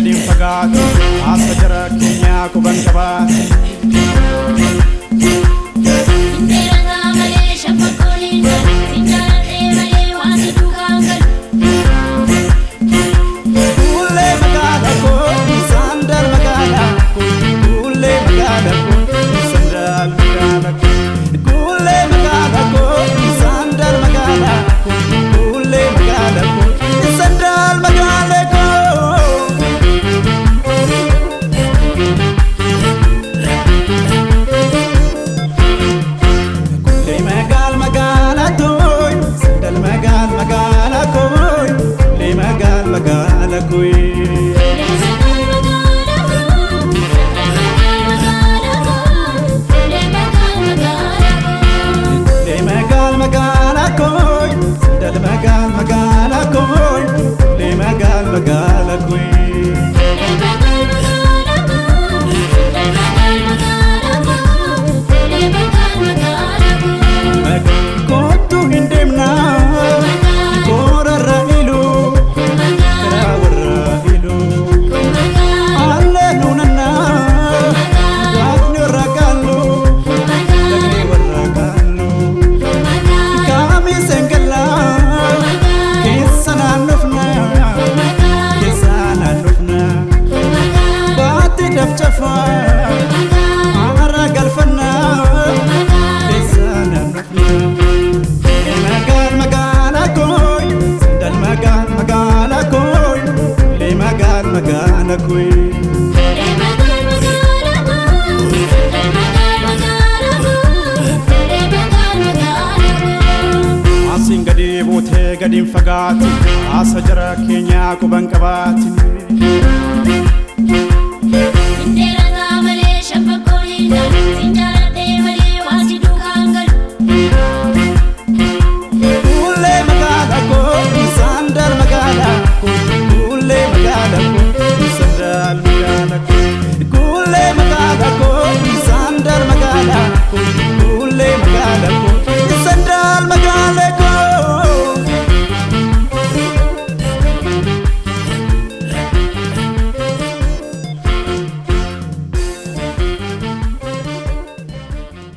gadiin fagaatu, haasa jara keenyaa quban qabaatu. Sinteerataa malee shaffakooliin galu, sinjaaladhee malee waan si duukaan galu. Kuulee magaala koo, sandal magaala koo, kuulee magaala koo, sandal magaala koo, kuulee magaala koo, sandal magaala koo, kuulee magaala koo, sandal magaala koo. Kuulee magaal magaala tooy, sandal magaal magaala kooy, kuulee magaal magaala kooy. Fuulee magaal magaala koo, Kuulee magaal magaala kooy, sandal magaal magaala kooy, kuulee magaal magaala kooy. Fuulee magaal magaala koo, sandal magaal magaala koo, fuulee magaal magaala koo. Kootu hin deemnaa, koorarra iluu, karaa warra iluu. Allee nuunannaa, waaqni warra kaallu, lagni warra kaallu. Kaamiseen gallaa, keessa naannofnaa, keessa naannofnaa. Baatti dafcafaa, haara galfannaa, keessa naannofnaa. Magaal magaala kooy, sandal magaal magaala kooy, lee magaal magaala kooy. Fuulee magaal magaala koo, sandal magaal magaala koo, fuulee magaal magaala koo. Asiin gadi buutee gadiin fagaati, haasa jara keenyaa quban qabaati.